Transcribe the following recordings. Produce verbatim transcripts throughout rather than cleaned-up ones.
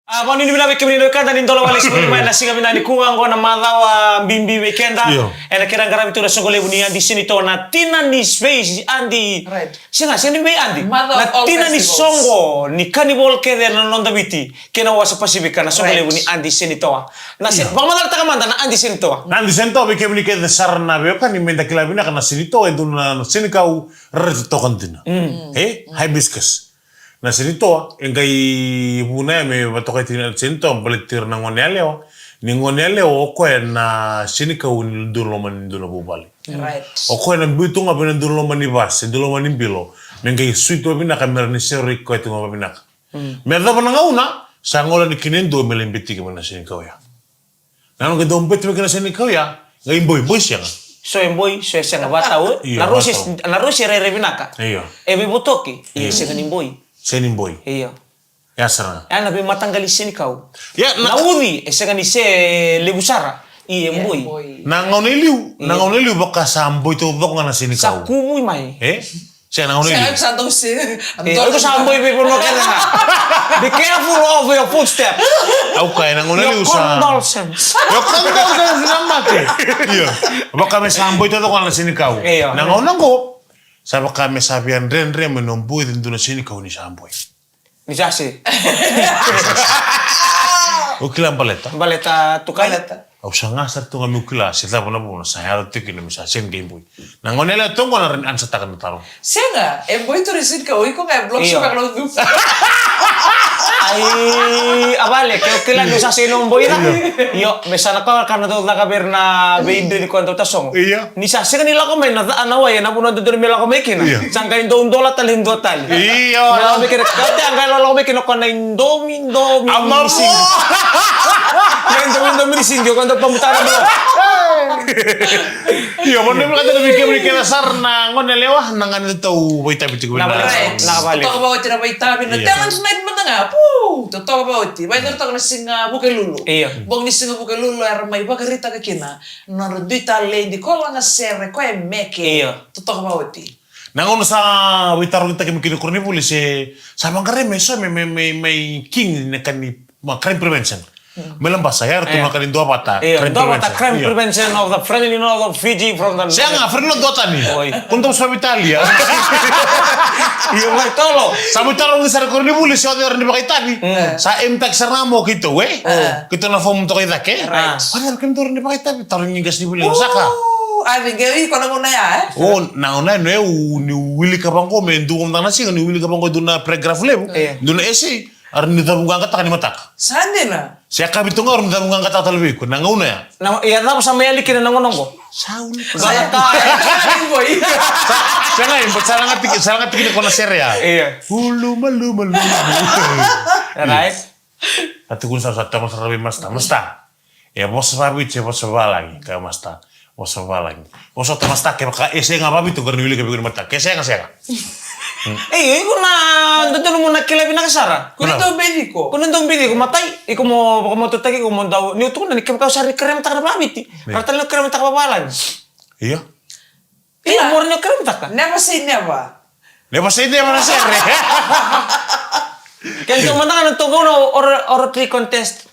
A, vakanuinui vinaka vei kemuni na wekada ni dola wale sivili mai na siga vinaka nikua, oqo na macawa bibi vei keda. Io. Ena kena qaravi tu na soqo levu ni Adi Senitoa, na tina ni space, Adi. Right. Sega, sega ni vei Adi. Mother of all festivals. Na tina ni soqo ni carnival kece na noda Viti kei na wasa Pasifika, na soqo levu ni Adi Senitoa. Na se, vakamacalataka mada na Adi Senitoa. Na Adi Senitoa, vei kemuni kece sara na veiwekani, meda kila vinaka, na senitoa e dua na senikau rerete toka dina. Mm. E? Hibiscus. Na senitoa, e qai vuna ya me vakatokai tiko na senitoa, baleti ira na gone yalewa. Ni gone yalewa, o koya na senikau ni dua na loma ni dua na vuvale. Right. O koya na biu tu ga vei na dua na loma ni vase, dua na loma ni bilo. Me qai sui tu vavinaka, me ra ni seroi koya tu ga vavinaka. Mm. Me yacova na gauna, sa gole yani kina e dua me lai beti kina na senikau ya. Na nona qai dau beti mai kina na senikau ya, qai boi, boi sega. So e boi, so e sega, vakatau, e? Io, na rosi, vakatau. Na rosi e rairai vinaka. Io. E veivotoki, io, sega ni boi. Sega ni boi. Io. Ya sara ga. Ya na veimataqali senikau. Ya, na na uci, e sega ni se levu sara. Ia, e boi. Na gauna i liu, na gauna i liu vaka sa boi taucoko ga na senikau. Sa kuvui mai. E? Sega, na gauna i liu. Sa, sa dau se. E, iko sa boi veivanua kece ga. Be careful of your footsteps. Au kaya, na gauna i liu sa. Your condolences. Your condolences na mate. Io. Vaka me sa boi taucoko ga na senikau. Io. Na gauna qo, sa vaka me sa via dredre me no boi e dua na senikau ni sa boi. Ni sa se. O kila baleta? Baleta tu kaya. Baleta. Au sa ga sara tu ga meu kila se cava na vuna sa yaco tiko kina me sa sega ni qai boi. Na gone yalewa toka qo na rawa ni ansataka na taro. Sega, e boi tu na senikau, o iko ga e block. Io. Sipaka na ucu. Ai, a vale, ke o kila ni sa sega ni boi na. Io. Io, me sa na ka, ka na dau caka vei ira na veidredre ni koya dau tasogo. Io. Ni sa sega ni lako mai na ca, na wai, na vanua dodonu me lako mai kina. Io. Sa qai dau dola tale e dua tale. Io. Me lako mai kina, ka te a qai lako mai kina ko na indomi, indomi, indomi ni singi. Na indomi, indomi ni singi, ko dau pamutana bro. Io, mo dau vaka tale vei kemuni kece sara na gone yalewa, na gauna dau vaitavi tiko. Na vale, na vale. Totoka vakaoti na vaitavi, na talent night mada ga, pu, totoka vakaoti. Vaitavi toka na siga Vukelulu. Io. Bogi ni siga Vukelulu, era mai vakaraitaka kina nodra dui taledi, ko lagasere, ko e meke. Io. Totoka vakaoti. Na gauna sa veitarogitaki mai kina koronivuli se sa vaqarai me so me, me, me, me king na ka ni, ma, crime prevention. Mm. Me Labasa, ya era tu na ka ni duavata, crime prevention. Io, duavata, crime prevention of the friendly north of Fiji from the. Sega, friendly north duatani. Oi. Ko dou sa Italia. Io, mai tolo. Sa veitarogi sara koronivuli se o cei era ni vakaitavi. Mm. Sa emtaki sara ga mo keitou, e? Keitou na fomu toka i cake. Right. O cei era keitou ni vakaitavi, tarogi qasenivuli na saka. O, a vei qai iko na gauna ya, e? O, na gauna ya, no, e, u, niu wilika vaqo me dua mada na siga, niu wilika vaqo e dua na paragraph levu, e, dua na essay, era ni cavuqaqataka ni mataka. Sa dina. Se a kavi tu ga, era ni cavuqaqataka tale vei iko, na gauna ya. Na, ia cava sa mai yali kina na gauna qo? Sa uli. Sa ya. Sa, sega, e, but sa laga tiki, sa laga tiki ni ko na sere ya. Io. Ulumalumalumalu. Right. A tukuna sara, sa tama sara vei masta. Masta. E vosa vaviti, e vosa valagi, kaya masta. Vosa valagi. Vosa ta masta, kevaka e sega vaviti, qori ni wilika vei iko ni mata. Ke sega, sega. E, iko na dodonu mo na kila vinaka sara. Ko na dau beci iko. Ko na dau beci iko, matai. Iko mo, mo vakamatautaki iko mo dau. Niu tukuna ni kevaka au sa ni keremataka na vaviti. Io. Ra tale ni keremataka vavalagi. Io. Io, mo ra ni keremataka. Never say never. Never say never, na sere. Ke dua mada ga na tou gauna o, o, oratory contest.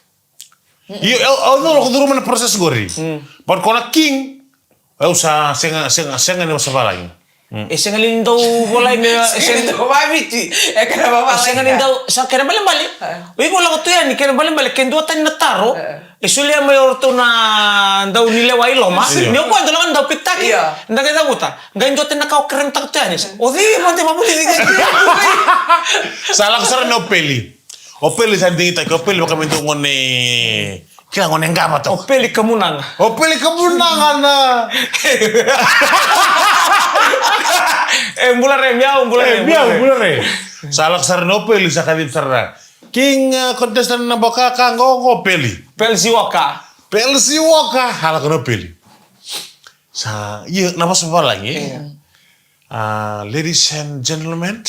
Io, au, au dau lako curuma na process qori. Mm. But ko na king, au sa sega, sega, sega ni vosa valagi. Mm. E sega ni dau volai me, e sega ni dau vaviti, e kena vavalagi. E sega ni dau, sa kena balebale. O iko lako tu yani, kena balebale, ke dua tani na taro, e solia mai o ratou na dau ni lewa i loma. Io. Ni o koya dau lako na dau pikitaki, da qai cavuta. Qai dua tani na ka o keremataka tu yani. O cei mada e vavuli. Sa lako sara na opeli. O Peli sa digitaki, o Peli vaka me dua gone, kila gone qava toka. O Peli Kamunaga. O Peli Kamunaga na. E, bula re, miau, bula re, e, miau, bula re. Sa lako sara na o Peli, sa kacivi sara na. King, uh, contestant naba ka, ka qo, qo Peli. Peli Siwoka. Peli Siwoka, sa lako na o Peli. Sa, ia, na vosa valagi, e? Io. Uh, ladies and gentlemen,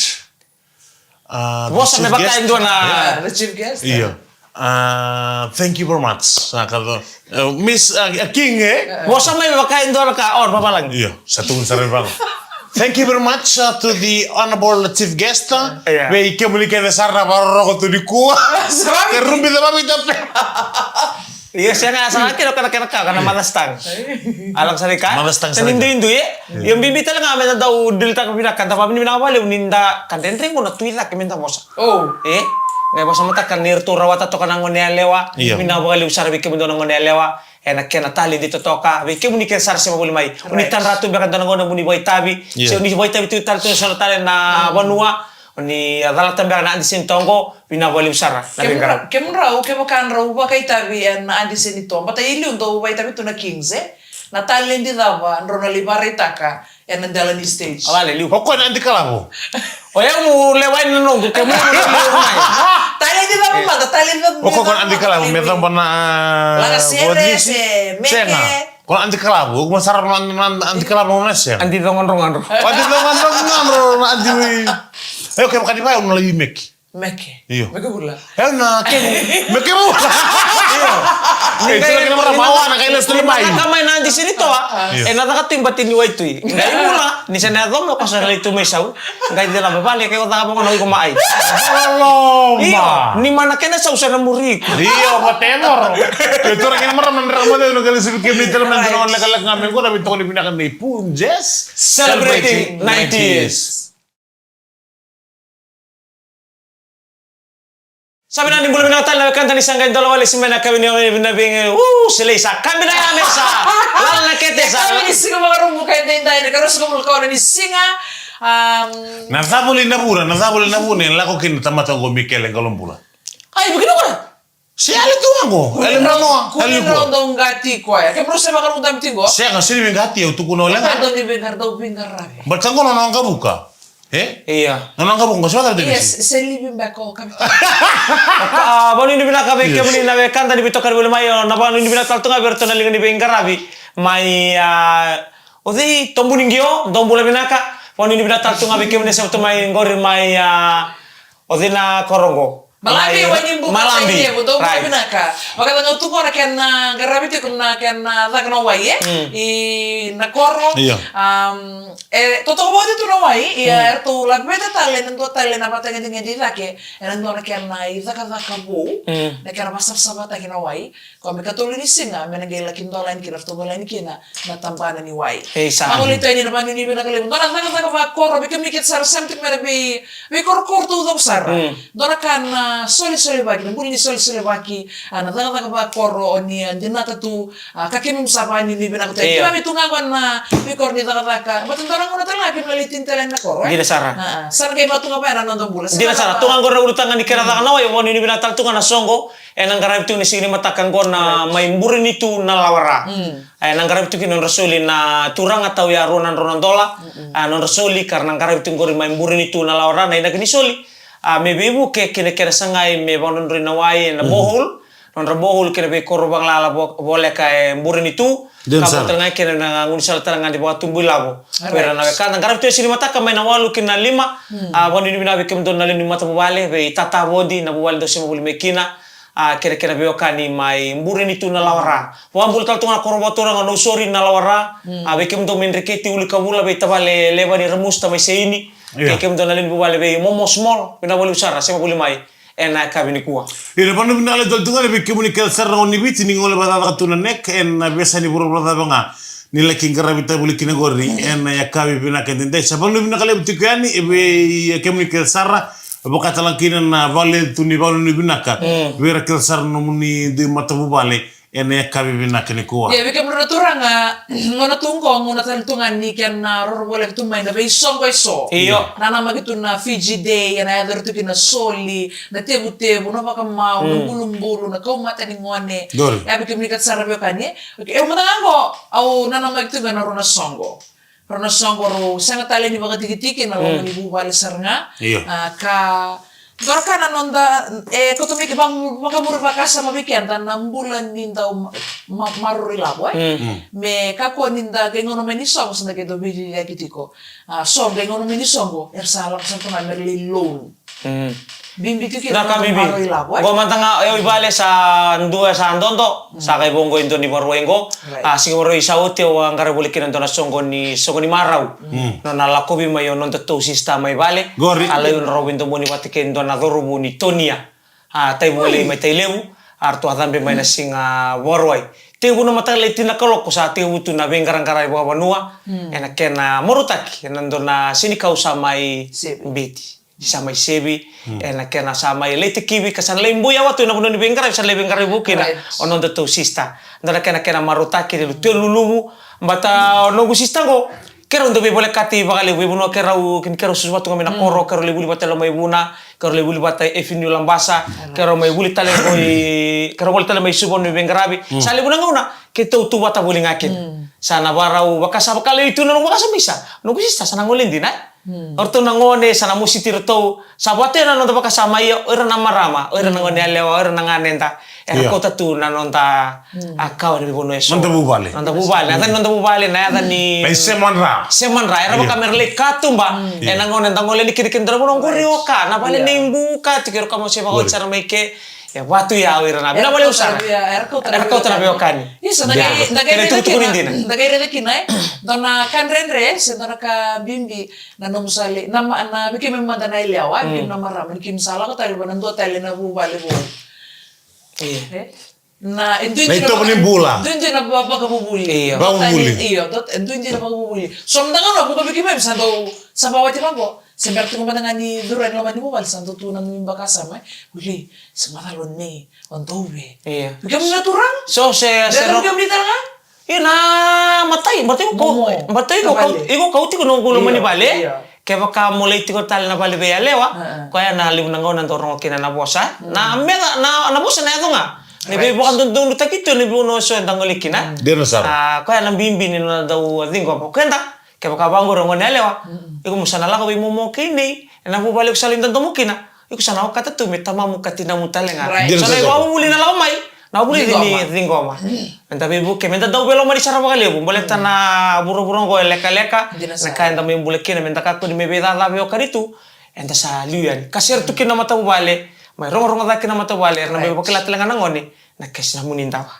Uh, vosa me vaka e dua na. Yeah. Ah, the chief guest. Io. Uh, thank you very much. Sa ka do, uh, Miss, uh, uh, King, e? Vosa me vaka e dua na ka, o, vavalagi. Io, sa tukuni sara vaqo. Thank you very much, uh, to the honorable chief guest. Vei kemuni kece sara na vakarorogo tu nikua. Te rubi the mami tape. Io, sega, sega kina kana kana kana Mother's tongue. Ala sara ka. Mother's tongue sara. Ni duidui e. Io, bibi tale ga me da dau dilitaka vinaka, da vavinavinaka vakalevu ni da ka dredre qo na tu i cake me da vosa. E? Qai vosa mataka ni ratou rawata toka na gone yalewa. Vinaka vakalevu sara vei kemudou na gone yalewa. Ena kena taledi totoka, vei kemuni kece sara sema voli mai. Oni tadra tu beka dua na gauna moni vakaitavi. Se oni vakaitavi tu tale tu na so na tale na vanua. Oni a calata beka na adiseni toa qo, vinaka vakalevu sara na veiqaravi. Kemudrau, kevaka drau vakaitavi ena adiseni toa. Bata i liu dau vakaitavi tu na Kings, e? Na taledi cava drau na lai vakaraitaka ena dela ni stage. Alale liu. O koya na adi kalavo. O yau mu lewa ni noqu ke mu lewa ni noqu mai. Taledi cava mada, taledi cava. O koya na adi kalavo me cava na. Laga sere se meke. Sega. Ko na adi kalavo, o kuma sara na adi kalavo na sega. Adi cogadrogadro. Adi cogadrogadro na adi. E o ke vakani vai o na lai meke. Meke. Io. Meke vula. E na ke meke vula. Io. E tira kina mara mawa na kai na stuli mai. Ka mai na adi sini toa. E na caka tu i bati ni waitui. Qai vula ni se na yaco me o kosa lai tu mai sau. Qai cila me vale ke o caka vagona iko mai. Io. Ni mana kena sau sa na muri iko. Io, ma temoro. E tira kina mara mandra mo de no kali sibi kemi tira mandra no lekaleka me qo na vitoko ni vinaka nei Punjas. Celebrating nineties. Sa vinaka ni bula vinaka tale na wekada ni sa qai dola wale si mai na kavi ni vinaka vinaka. U, selei sa kabi na ya me sa. Lala na kete sa. Kavi ni siga vakarumu ka edaidai na karusu ka bula kawana ni siga. Na cavuli na vura, na cavuli na vuna e lako kina tamata qo Mikele Qalobula. Ai, bukina vura. Se yali tu waqo, yali manoa, yali ko. Kuni rau dau qati koya. Ke mrau se vakarumu dami tiko. Sega, sini veiqati au tukuna o lenga. Dau ni veiqara, dau veiqaravi. But sa qo na noqa vuka. E? Ia. Na noqa vuka, se vata. Yes, se livi beka o kavi. A, vanuinui vinaka vei kemuni na wekada ni veitokani voli mai, o na vanuinui vinaka tale tu ga vei ratou na liga ni veiqaravi. Mai, a, o cei Tobuni Qio, dou bula vinaka. Vanuinui vinaka tale tu ga vei kemuni se vata mai qori mai, a, o cei na koro qo. Malabi, Wai ni Buka, Malabi. Sai Levu, dou bula vinaka. Vakacagau tu qo na kena qaravi tiko na kena caka na wai, e? I na koro. Io. E totoka vauci tu na wai, ia eratou laveta tale na dua tale na vatagedegede i cake, ena dua na kena icakacaka vou, na kena vasavasavataki na wai. Ko me katolu ni siga me na qai laki dola yani kina, ratou dola yani kina na tabana ni wai. Ei sa. Au lai toini na vanuinui vinaka levu. Dua na cakacaka vakoro, vei kemuni kece sara sema tiko me na vei, veikorokoro taucoko sara. Dua na ka na solisolivaki, na buli ni solisolivaki, a na cakacaka vakoro o ni a dinata tu, a ka kemuni sa vanuinui vinaka tu. Io. Kemuni tu ga qo na veikoro ni cakacaka. Bata dua na gauna tale ga kemuni lai tini tale na koro, e? Dina sara. A, a. Sa na qai vatu ga vaya na noda bula. Dina sara. Tu ga qo na ulutaga ni kena caka na wai, vanuinui vinaka tale tu ga na soqo. Ena qaravi tu ni siga ni mataka qo na mai Burenitu na Lawara. Ena qaravi tu kina nodra soli na turaga tau ya rua na drau na dola. A, nodra soli ka ra na qaravi tu qori mai Burenitu na Lawara na inaki ni soli. A, me veivuke kei na kena sagai me vakadrodroi na wai ena borehole. Nodra borehole kei na veikoro vagalala vo-, voleka e Burenitu. Ka vaka tale ga kei na gaunisala tale ga ni vakatubu ilavo. Ko ira na wekada qaravi tu e siga ni mataka mai na walu ki na lima. A, vanuinui vinaka vei kemudou na lewe ni matavuvale, vei tata Vodi, na vuvale dou sema voli mai kina. A, kei na kena veiwekani mai Burenitu na Lawara. Vakabula tale tu ga na koro vakaturaga Nausori na Lawara. A, vei kemudou mai Dreketi, Ulikavula, vei tavale Levani Ramusta mai Seini. Kei kemudou na lewe ni vuvale vei Momo Small, vinaka vakalevu sara, sema voli mai. Ena yakavi nikua. Ira, vanuinui vinaka tale tu ga vei kemuni kece sara na gone ni Viti ni gole vakacakacaka tu na neck ena veiyasai ni vuravura cava ga ni laki qaravi tavuli kina qori ena yakavi vinaka edaidai. Sa vanuinui vinaka levu tiko yani vei kemuni kece sara, vakatalega kina na vale tu ni vanuinui vinaka vei ira kece sara na nomuni dui matavuvale. Ena yakavi vinaka nikua. Ia, vei kemudou na turaga, gauna tu qo, gauna tale tu ga ni kena roro voleka tu mai na veisoqo eso. Io. Nanamaki tu na Fiji Day, ena yaco ira tu kina soli, na tevutevu, na vakamau, na bulubulu, na kau mata ni gone. Qori. Ia, vei kemuni kece sara veiwekani, e? Okay, au mada ga qo, au nanamaki tu ga na rua na soqo. Rau na soqo rau sega tale ni vakatikitiki na loma ni vuvale sara ga. Io. A, ka dua na ka na noda, e, koto mai ki va-, vakamuri vakasama vei keda na bula ni dau ma-, ma-, maroroi lavo, e? Me kakua ni da qai gauna mai ni soqo sa da qai dau veiliaci tiko. A, so qai gauna mai ni soqo, era sa lako sara tu ga me ra lai loan. Bibi tu kina na ka bibi. Qo mada ga, e, o i vale sa dua sa dodo, sa qai vo qo e dua ni varuai qo. A, siga varuai sa oti au a qaravi voli kina dua na soqo ni, soqo ni marau. Nona lakovi mai o nodatou sista mai vale. A lai na rovi domoni vata kei dua na cauravou ni Tonia. A, tai voli mai Tailevu. A ratou a cabe mai na siga varuai. Tekivu na mataka lailai tini na kaloko sa tekivu tu na veiqaraqaravi vakavanua. Ena kena marautaki ena dua na senikau sa mai beti. Sa mai sevi, ena kena sa mai lai tekivi, ka sa na lai bui au tu ena vanua ni veiqaravi, sa na lai veiqaravi vou kina o nodatou sista. Dua na kena, kena marautaki, lelu telu luluvu, bata o noqu sista qo, keirau dau veivolekati vakalevu, veivanua keirau, kei keirau susu vata tu ga mai na koro, keirau lai vuli vata e loma i Vuna, keirau lai vuli vata e Avenue Labasa, keirau mai vuli tale qo i, keirau voli tale mai Suva na veiqaravi. Sa levu na gauna keitou tu vata voli ga kina. Sa na vakarau vakasa, vakalevu tu na noqu vakasa mai sa noqu sista, sa na gole dina, e? O ratou na gone, sa na mositi ratou, sa vata na noda vakasama, ia o ira na marama, o ira na gone yalewa, o ira na ganeda, era kauta tu na noda, a, kawa ni veivanua eso. Noda vuvale. Noda vuvale, na yaca ni noda vuvale, na yaca ni, mai Semadra. Semadra, era vaka mera lai katuba ena gauna eda gole yani kina, kina dua na vanua qori o ka, na vale nei Buka, tiko era ka mo se vakaoti sara mai ke, e vatu ya o ira na, vinaka vakalevu sara. Era kauta na veiwekani. Isa, da qai, da qai raica kina, da qai raica kina, e? Dua na ka dredre, se dua na ka bibi, na nomu sa lai, na ma-, na vei keimami mada na yalewa, vei keimami na marama, ni keimami sa lako tale vua na dua tale na vuvale vou. E? Na, e dua na itovo ni bula. Dua na va-, vakavuvuli. Io. Vakavuvuli. Io, dua, e dua na vakavuvuli. So mada ga na vuka vei keimami sa dau, sa vakawati vaqo. Se bera tu mada ga ni curu yani loma ni vuvale, sa dau tu na nomu vakasama, e? Vuli, se macala o nei, o dauve. Io. Vei keimami na turaga. So se, se ro- vei keimami tale ga. Io, na matai, matai iko, matai iko kau, iko kau tiko noqu loma ni vale. Kevaka mo lai tiko tale na vale vei yalewa, koya na levu na gauna dau rogo kina na vosa. Na meca, na, na vosa na yaco ga. Na veivakadodonutaki tu ena veivanua eso eda gole kina. Dina sara. A, koya na bibi ni nona dau ciqoma o keda. Kevaka vaqori o gone yalewa, iko mo sa na lako veimomo kei nei, ena vuvale iko sa lai dodomo kina. Iko sa na okata tu me tamamu ka tinamu tale ga. Right. So na ivakavuvuli na lako mai, na vuli ni ciqoma. Meda veivuke, meda dau veilomani sara vakalevu. Baleta na vuravura oqo e lekaleka, na ka eda mai bula kina, meda kakua ni mai veicaca veiwekani tu, eda sa liu yani. Ka sere tu kina na matavuvale, mai rogorogo cake na matavuvale, era na mai vakila tale ga na gone na kesi na muni dawa.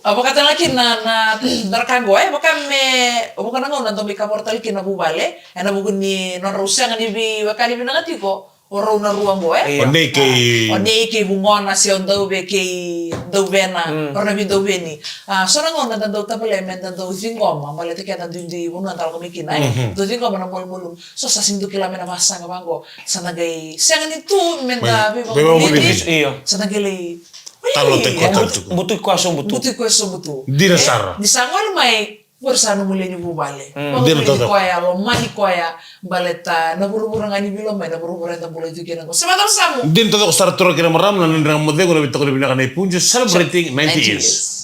A, vakatala kina na, na, na ka qo, e, vaka me, vaka na gauna dau mai kavoro tale kina vuvale, ena vuku ni nodrau sega ni veiwekani vinaka tiko o rau na rua qo, e? Io. O nei kei, o nei kei vugona, se o dauve kei dauvena, o rau na veidauveni. A, so na gauna da dau tavale me da dau ciqoma, baleta keda duidui vanua da lako mai kina, e? Dau ciqoma na malumalumu. So sa sega ni dau kila me na vasaga vaqo, sa da qai sega ni tu me da veivakaloloma. Io. Sa da qai lai Talo te kota tu. Butu koya so butu. Butu koya so butu. Dina sara. Ni sa gole mai, qori sa nomu lewe ni vuvale. Dina taucoko. Koya, lomani koya, baleta na vuravura ga ni vilo mai, na vuravura eda bula tu kina qo. Se vata samu. Dina taucoko sara turaga kei na marama, na nodra ga mo cegu na veitokoni vinaka na Ipunja celebrating ninety years.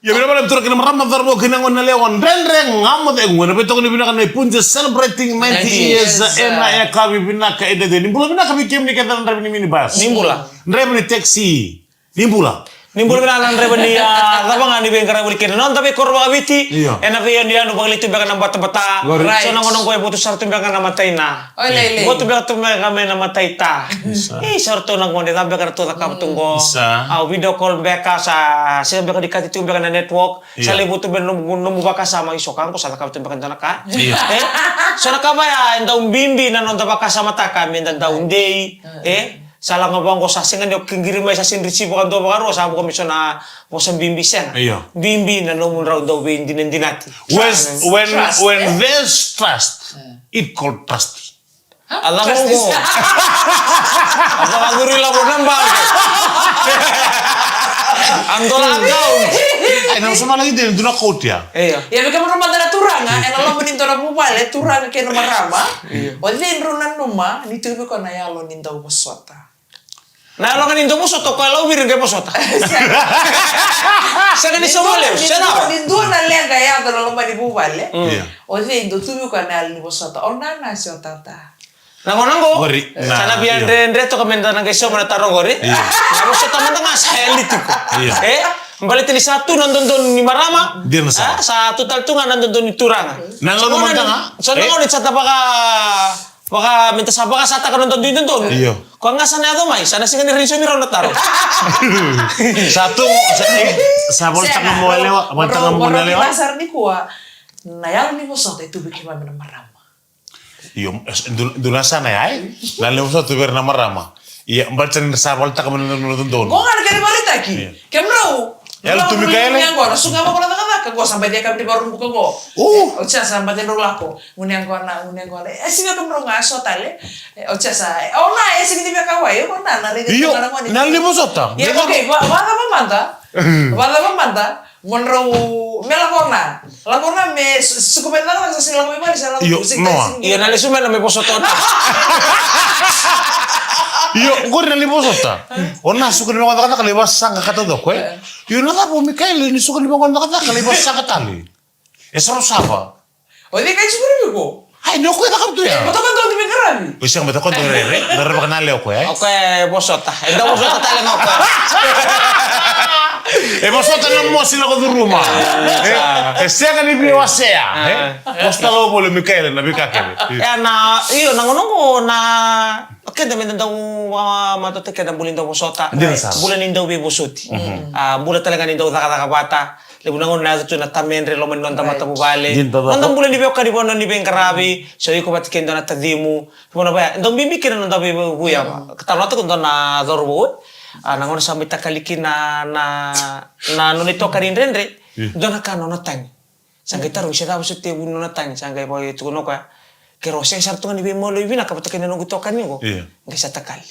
Ia, vinaka vakalevu turaga kei na marama, cauravou kei na gone yalewa, dredre ga mo cegu ena veitokoni vinaka na Ipunja celebrating ninety years. Ena yakavi vinaka edaidai. Ni bula vinaka vei kemuni kece na draiva ni minibus. Ni bula. Draiva ni taxi. Ni bula. Ni bula vinaka na draiva ni, a, cava ga ni veiqaravi voli kina. Noda veikoro vakaviti. Io. Ena veiyanuyanu vakalevu tu beka na batabata. Right. So na gauna qo e votu sara tu beka na matai na. Oi, lailai. Votu beka tu beka mai na matai ta. Isa. Isa, o ratou na gone, cava beka ratou cakava tu qo? Isa. Au video call beka, sa sega beka ni kati tu beka na network. Sa lai votu beka nomu, nomu vakasama, isa, o ka qo sa cakava tu beka dua na ka. Io. E? So na ka vaya, e dau bibi na noda vakasamataka, me da dau dei. E? Sa lako vaqo sa sega ni o kiqiri mai sa sega ni risivi vakadua vakarua sa vuka me so na vosa bibi sega. Io. Bibi na nomu drau dau veidinadinati. When, when, when there's trust, it called trust. A lako qo. A lako curu i lavo na baqo. A dola account. Ai, na sa mala ide dua na quote ya. Io. Ia vei kemudrou mada na turaga, ena loma ni dua na vuvale, turaga kei na marama. Io. O cei drau nanuma ni tu vei koya na yalo ni dau vosota? Na yalo ga ni dau vosota, o koya lau viri qai vosota. Sega ni sauma levu, sega. Ni dua na leqa e yaco ena loma ni vuvale. Io. O cei dau tu vei koya na yalo ni vosota? O nana se o tata? Na gauna qo, sa na via dredre toka me da na qai sauma na taro qori. Io. Na vosota mada ga sa yali tiko. Io. E? Baleta ni sa tu na dodonu ni marama. Dina sara. A, sa tu tale tu ga na dodonu ni turaga. Na gauna mada ga. So na gauna ni sa ta vaka, vaka, me ta sa vakasataka na dodonu ni dodonu. Io. Ko ga sa na yaco mai, sa na sega ni raiso ni rau na taro. Sa tu, sa, e, sa volitaka mo lewa, volitaka mo na lewa. Sara nikua, na yalo ni vosota e tu vei keimami na marama. Io, e, du-, dua na yasana ya, e? Na levu sa tu vei ira na marama. Ia, baleta ni sa volitaka mai na, na, na dodonu. Qo ga na kena vakaraitaki. Io. Kemudrau. Yalo tu, Mikaele. Gone yaqona, suka vaqo na cakacaka, qo sa baci yakavi ni varubuka qo. O. E, oti ya sa baci drau lako. Gone yaqona, gone yaqona. E, siga kemudrau ga, so tale. E, oti ya sa, e, o na, e, sega ni via kauwai, e, o na, na raici. Io, na levu sa tu. Ia, okay, va-, vacava mada. Vacava mada. Mo drau, me lako na. Lako na me su-, suka mai na cakacaka, sa sega lako mai vale, sa lako. Io, tu, sega, no. Sega. Io, na lesu mai na me vosota. Io, qori na levu vosota. O na suka ni me cakacaka, lai vasaqa ka taucoko, e. Io, na cava o Mikaele ni suka ni me cakacaka, lai vasaqa tale. E sa rau sava. O cei kai sukuru vei iko? Ai, ni o koya cakava tu ya. E, mo toka dua ni veiqaravi. O sega, mo toka dua rere. Dua rere vakanale o koya, e? O koya e vosota. E dau vosota tale ga o koya. E vosota na mosi lako curuma. E, e sega ni veiwasea, e? Vosota lako voli o Mikaele na veika kece. E, na, io, na gauna oqo na, o keda meda dau, a, matata keda bula ni dau vosota. Dina sara. Bula ni dau veivosoti. Mhm. A, bula tale ga ni dau cakacaka vata. Levu na gauna na yaco tu na tamedre loma ni noda matavuvale. Dina, taucoko. Noda bula ni veiwekani, vanua ni veiqaravi, se o iko vata kei dua na tacimu. Vanua vaya, dau bibi kina na noda veivuyava. Ka taro na tuku dua na cauravou. A, na gauna sa mai takali kina na, na, na nona itokani dredre. Io. Dua na ka nona tagi. Sa qai tarogi se cava soti e vu ni nona tagi. Sa qai vakatukuna o koya. Keirau sega sara tu ga ni veimaloi vinaka vata kei na noqu itokani qo. Io. Qai sa takali.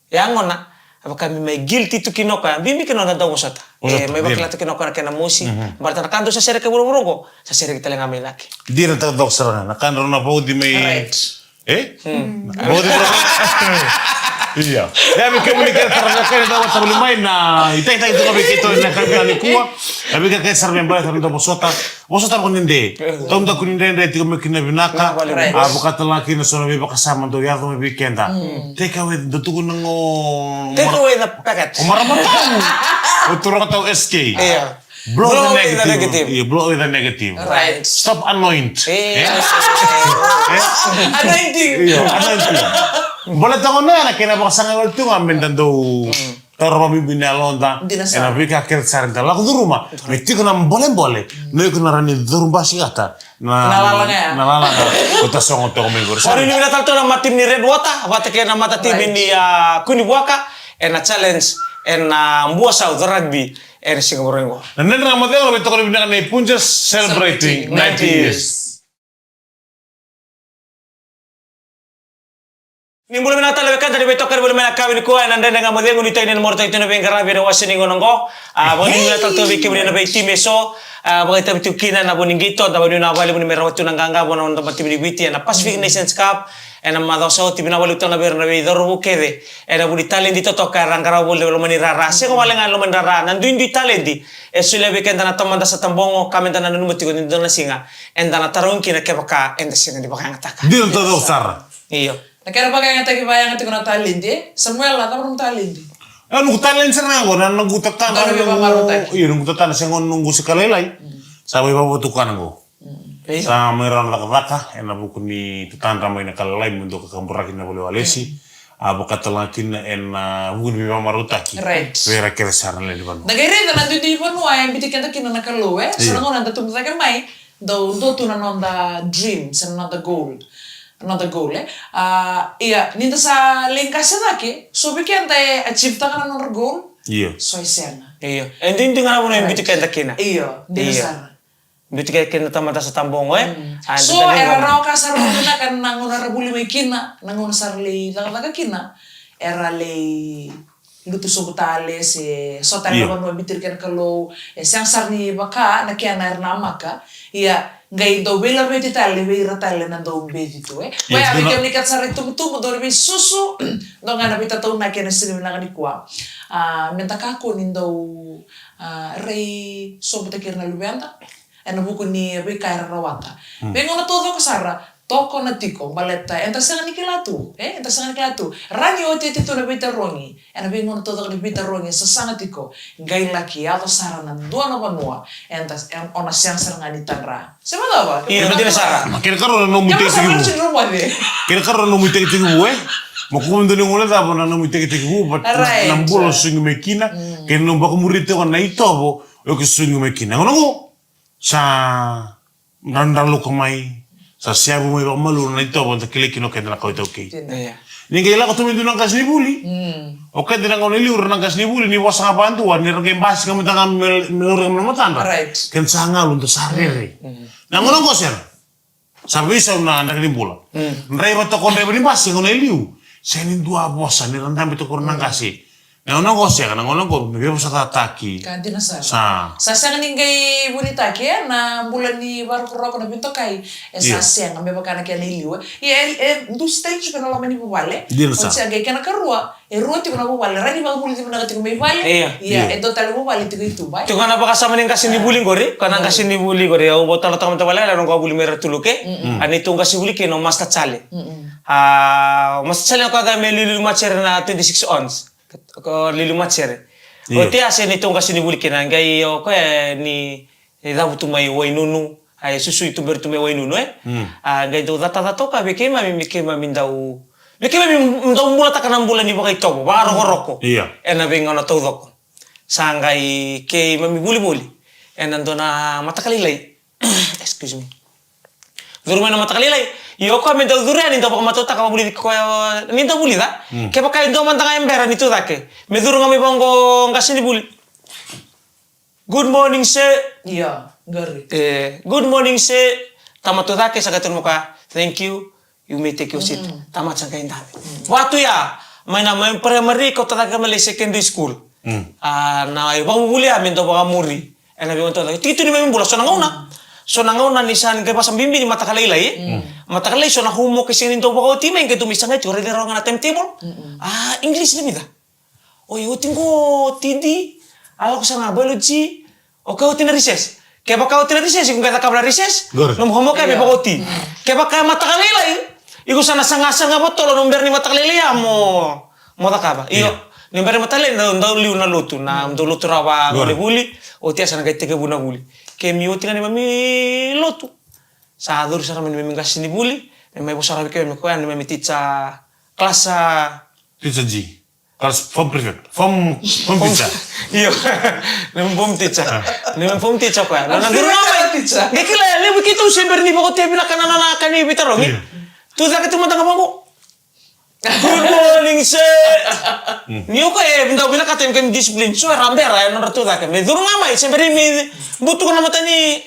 E a gona, a vaka me mai guilty tu kina o koya, bibi kina na dau vosota. Vosota, e, mai vakila tu kina o koya na kena mosi, mhm, baleta na ka dau sa sereki e vuravura oqo, sa sereki tale ga mai cake. Dina, taucoko sara ga, na ka drau na vauci mai. Right. E? Hmm. Vauci mai. Ia. Ia, vei kemuni kece sara na ka ni dau vata voli mai na itakitaki tu ga vei keitou ena yakavi nikua. Ia, vei keitou sara me baleta na dau vosota. Vosota vaka ni de. Taudaku ni dredre tiko mai kina vinaka. Right. A, vakatalega kina so na veivakasama dau yaco mai vei keda. Mm. Take away, dau tukuna qo. Take away the packet. O marama tau. O turaga tau S K. Yeah. Blow away the negative. Blow away the negative. Yeah, blow away the negative. Right. Stop anoint. Yeah. Eh? Eh? Anointing. Yeah, anointing. Baleta qo na kena vakasagai wale tu ga meda dau. Mm. Taura vakabibi na yaloda. Dina sara. Ena veika kece sara eda lako curuma. Me tiko na bolebole. Mm. Na iko na rawa ni curu basikata. Na, na lala ga ya. Na lala ga. Ko tasogo toka mai qori. Sa ni vinaka tale tu na mata timi ni Red Water vata kei na mata timi ni, ah, Kunivuaka ena challenge ena, ah, Bua South Rugby ena siga Vakarauwai qo. Na Dredre Ga Mo Cegu, na veitokoni vinaka nei Punjas, celebrating ninety years. Ni bula vinaka tale vei keda ni veitokoni voli mai na yakavi nikua ena Dredre Ga Mo Cegu, ni taina na marautaki tu na veiqaravi ena wase ni gauna oqo. A, vakanuinui vinaka tale tu vei kemuni na veitimi eso. A, vakaitavi tu kina na vo ni qito, na vanua na vale vuni me rawa tu na qaqa vua na noda timi ni Viti ena Pacific Nations Cup ena macawa sa oti. Vinaka vakalevu tale ga vei ira na veicauravou kece ena vu ni taledi totoka era qarava voli ena loma ni rara. Sega wale ga ena loma ni rara, na duidui taledi e solia vei keda na Tamada sa tabogo, ka meda na nanuma tiko ni dua na siga eda na tarogi kina kevaka eda sega ni vakayagataka. Dina taucoko sara. Io. Na kena vakayagataki vakayaga tiko na taledi, e? Samuela, cava nomu taledi? E, noqu taledi sara ga qo, na noqu tatadra, noqu, io, noqu tatadra se qo noqu sika lailai. Mm. Sa mai vakavotukana qo. Mm. Sa mai rawa na cakacaka ena vuku ni tatadra mai na ka lailai, me dau kakaburaki na vale walesi. Mm. A, vakatalega kina ena vuku ni veivakamarautaki. Right. Vei ira kece sara na lewe ni vanua. Na qai raica na duidui vanua e biuti keda kina na Kalou, e? Io. Sa na gauna da tubu cake mai, dau dua tu na noda dream, se na noda goal. Noda goal, e? A, ia, ni da sa lai qase cake, so vei keda e achieve taka na nodra goal. Io. So e sega. Io. E duidui ga na vanua e biuti keda kina. Io, dina sara. Biuti keda kina na Tamada sa tabogo, e? Mm. A, so, era rawa ka sara vakavinaka na gauna era vuli mai kina, na gauna sa ra lai cakacaka kina, era lai lutu sobu tale, se so tale na vanua e biuti ira kina na Kalou, e sega sara ni vaka na kena era namaka, ia, qai dau veilaveti tale vei ira tale na dau beci tu, e? Ia, koya vei kemuni kece sara itubutubu, dau veisusu, dau ga na veitataunaki ena siga vinaka nikua. A, meda kakua ni dau, a, rai sobutaki ira na luveda, ena vuku ni veika era rawata. Mm. Veigauna taucoko sara, tokona tiko, baleta eda sega ni kila tu, e? Eda sega ni kila tu. Rawa ni otioti tu na veitarogi, ena veigauna taucoko ni veitarogi e sasaga tiko, qai laki yaco sara na dua na vanua eda, e, o na sega sara ga ni tadra. Se vakacava? Io, na dina sara. Ma kena karua na nomu itekitekivu. Kena karua na nomu itekitekivu, e? Ma kua ni dua ni gole cava na nomu itekitekivu, but na bula o susugi mai kina, kei na nomu vakamuri tiko na itovo o susugi mai kina. Gauna qo sa dradralauka mai, sa seavu mai vakamalua na itovo eda kilai kina o keda na kawa iTaukei. Ni qai lako tu mai dua na qasenivuli. O keda na gauna e liu, ra na qasenivuli, ni vosa ga vakadua, ni ra qai basika mada ga me, me laurai mai na matadra. Keda sa galu, da sa rere. Na gauna qo sega. Sa veisau na draki ni bula. Draiva toka, draiva ni basi, gauna e liu, sega ni dua a vosa, ni ra dabe toka na qase. Na gauna qo sega, na gauna qo me veivosacataki. Ka dina sara. Sa. Sa sega ni qai vunitaki, e, na bula ni vakarokoroko, na veitokai. E sa sega, me vaka na kena i liu, e. Ia, e, e dusi tale tiko na loma ni vuvale. Dina sara. Oti sa qai kena karua, e rua tiko na vuvale, rawa ni vakavulici vinaka tiko mai vale. Ia. Ia, e dua tale vuvale tiko i tuba. Tiko ga na vakasama ni qasenivuli qori, ka na qasenivuli qori, au vakatalanoataka mada vakalailai, au na qai vuli mai Ratuluke. A neitou qasenivuli kina o Master Charlie. A, o Master Charlie o koya me liuliu matua sere na twenty-six ounce. Ko liuliu matua sere. Io. Oti a se neitou qasenivuli kina, qai o koya ni, e cavutu mai Wainunu, a e susu i tuberi tu mai Wainunu, e? A qai dau catacata o koya vei keimami, me keimami dau, me keimami dau bulataka na bula ni vakaitovo, vakarokoroko. Io. Ena veigauna taucoko. Sa qai keimami volivoli ena dua na mataka lailai. Excuse me. Curu mai na mataka lailai. Io, o koya me dau curu yani, dau vakamatautaka, vakavulici koya ni dau vulica. Kevaka e dua mada ga e bera ni tucake, me curu ga mai vaqo qasenivuli. Good morning, sir. Ia, qori. E, good morning, sir. Tama tucake, sa qai tukuna o koya, thank you. You may take your seat. Tama sa qai dabe. Vatu ya, mai na, mai primary, kau tucake mai lai secondary school. A, na ivakavuvuli ya me dau vakamuri. Ena veigauna taucoko. Tiki tu ni mai bula, so na gauna. So na gauna ni sa ni qai vakabibi ni mataka lailai. Mataka lailai, so na homework e sega ni dau vakaoti mai, qai dau mai sagai tiko, raica rawa ga na timetable. A, English na vica. Oi, oti qo T D, a lako sara ga biology, o koya oti na recess. Kevaka oti na recess, iko qai cakava na recess, nomu homework ya me vakaoti. Kevaka e mataka lailai, iko sa na sagasaga vakatotolo, nomu bera ni mataka lailai ya mo, mo cakava. Io, ni bera ni mataka lailai, dau, dau liu na lotu, na dau lotu rawa vaqo na vuli, oti ya sa na qai tekivu na vuli. Keimami oti ga neimami lotu. Sa curu sara mai neimami qasenivuli, me mai vosa rawa vei keimami o koya, neimami teacher, class, a, teacher G. Class form prefect. Form, form teacher. Io. Neimami form teacher. Neimami form teacher o koya. Nona curu ga mai. Qai kila, levu keitou se bera ni vakaotia vinaka na nona ka ni veitarogi. Io. Tucake tu mada ga vaqo. Good morning, sir. Ni o koya e dau vinakata me keimami discipline. So era bera, e nodra tucake. Me curu ga mai, se bera ni butuka na mata ni,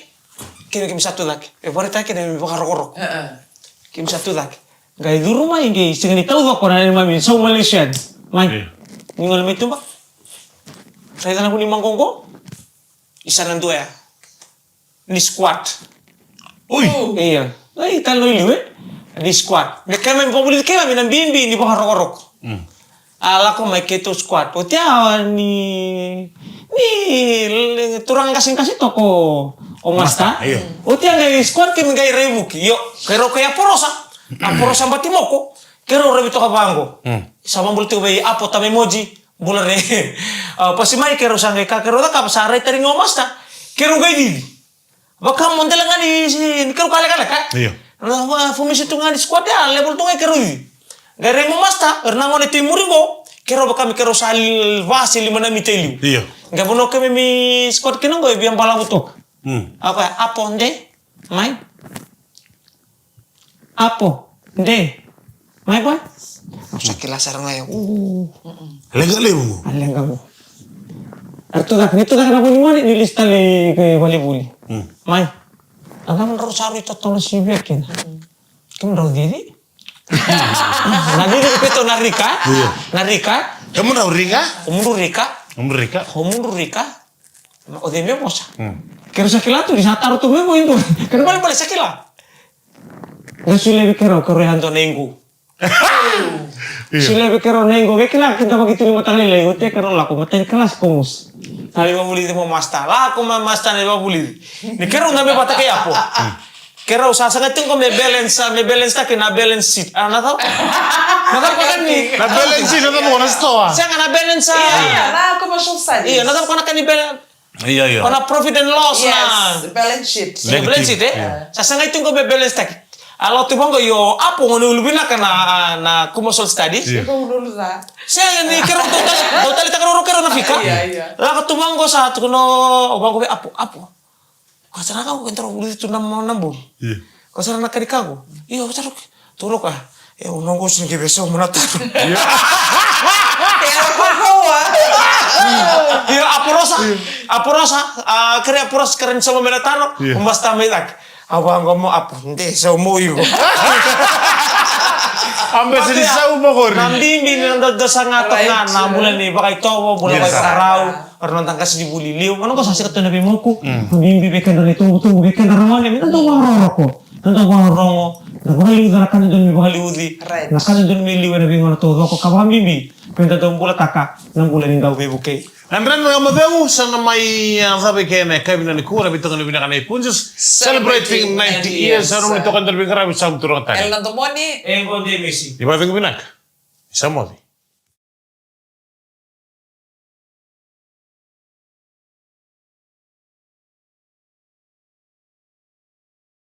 keimami, keimami sa tucake. E vakaraitaka kina me vakarokoroko. Keimami sa tucake. Qai curu mai, qai sega ni taucoko na neimami sau Malaysia. Mai. Ni gole mai tuba. Raica na vu ni maqoqo. Isa na dua ya. Ni squat. Oi. Ia. Ai, tale i liu, e? Ni squat. Me keimami vakavulici keimami na bibi ni vakarokoroko. A lako mai keitou squat. Oti ya ni, ni turaga qasenivuli toka o master. Oti ya qai squat keimami qai rai vuki. Io, keirau qai aporosa. Aporosa bati moko. Keirau ravi toka vaqo. Sa vakabula tiko vei Apo, tama i Moji. Bula re. A, pasi mai, keirau sa qai ka keirau cakava, sa rai tari ga o master. Keirau qai cici. Vaka mo dela ga ni, ni keirau ka lekaleka. Io. Formation tu ga ni squat ya, level tu ga keirau cici. Qai rai mai o master, era na gone tu i muri qo, keirau vaka me keirau sa va se lima na mita i liu. Io. Qai vanua keimami squat kina qo e via balavu toka. A koya, Apo, de, mai. Apo, de. Mai koya. Au sa kila sara ga ya. Leqa levu. A leqa levu. Era tucake, ni tucake na vu ni gone, ni lesu tale i valevuli. Mai. A cava drau sa rui totolo sivia kina? Kemudrau cici? Na cici ko keitou na rika? Io. Na rika? Kemudrau rika? Komudru rika? Komudru rika? Komudru rika? O cei me vosa? Keirau sa kila tu, ni sa taro tu me vo i dua. Keirau balebale sa kila. Qai solia vei keirau, keirau yadua na iqu. Io. Solia vei keirau na iqu, qai kila keda vakaitini mataka lailai, oti keirau lako, matai ni kalasi ko Musa. Sa lai vakavulici mo master, lako mai master na lai vakavulici. Ni keirau dabe vata kei Apo. Keirau sa saga tiko me balance, me balance taki na balance sheet. A, na cava? Na cava ko na ni? Na balance sheet, na cava ko na store? Sega na balance. Ia, ia, na commercial studies. Ia, na cava ko na ka ni balance? Ia, ia. Ko na profit and loss na. Yes, balance sheet. Ia, balance sheet, e? Negative. Ia. Sa saga tiko me balance taki. A lako tu vaqo, io, apo gone ulu vinaka na, na commercial studies. Ia. Iko ulu ca. Sega ni keirau dau tali, dau tali taka roro keirau na fika. Ia, ia. Lako tu vaqo sa tukuna o vaqo vei apo, apo. Ko sa na ka ko keirau ulu tu na, na bogi. Ia. Ko sa na ka ni ka ko. Io, sa roki. Toroka. E, o noqu sega ni via sauma na taro. Ia. Ia, aporosa. Aporosa. A, kere aporosa, kere ni sauma mai na taro. Ia. O masta mai cake. A vaqo mo apo. De sauma o iko. A bese ni sauma qori. Na bibi ni noda dau saga toka na bula ni vakaitovo, bula vakaivakarau. O ira noda qasenivuli liu. Gauna qo sa sega tu na veimuku. Na bibi vei keda na itubutubu, vei keda na gone. Me da dau vakarorogo. Na dau vakarorogo, na vakaliuca na ka dodonu me vakaliuci, right, na ka dodonu me liu ena veigauna taucoko, ka vakabibi me da dau bulataka na bula ni dau veivukei. Na Dredre Ga Mo Cegu sa na mai, a, cava i ke ena yakavi nikua, na veitokoni vinaka nei Punjas, celebrating ninety years. Sa nomuni tokoni dau veiqaravi, sa turaga tale. Elena Domoni. E qo Demisi. Ni vakacegu vinaka. Ni sa moce.